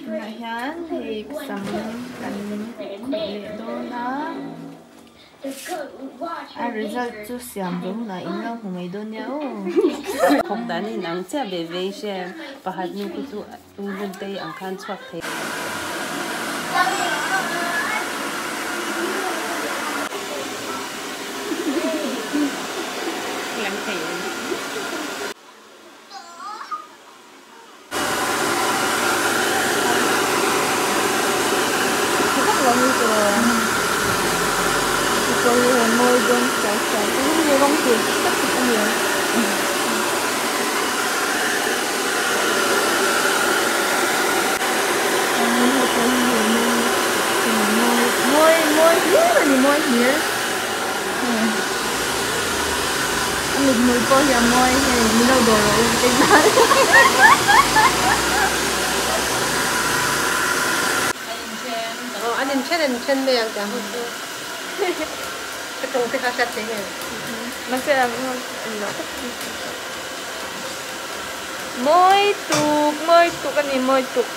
Tunah hian hei sam kan khawih leh dawn a a result chu siam zawh hunah in lo hmu mai dawn nia aw. Thawk dan in ang chiah ve ve i hria em? Pakhat nu khi chu Ungbuntei ang khan chhuak thei. Lang thei em? A mithmul pawh hi a mawi hei min lo dawr rawh u keimah Aw an inthen an inthen mai ang tiang ho chu ka tawng te kha a hriat theih ngei mahse a ni lo tak mawi tuk mawi tuk a ni mawi tuk.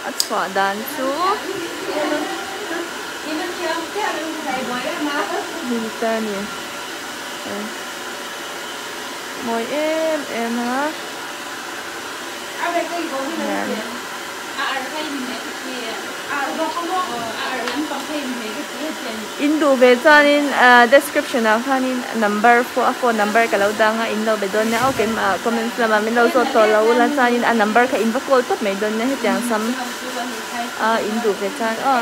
A chhuah dan chu hnim te a ni mawi em em a. In duh ve chuanin ahh description ah khanin number a phone number ka lo dang a in lo be dawn nia aw keimah ah comments lamah min lo zawt tawh lo ula chuanin a number kha in va call tawp mai dawn nia hetiang sam a in duh ve chuan aw.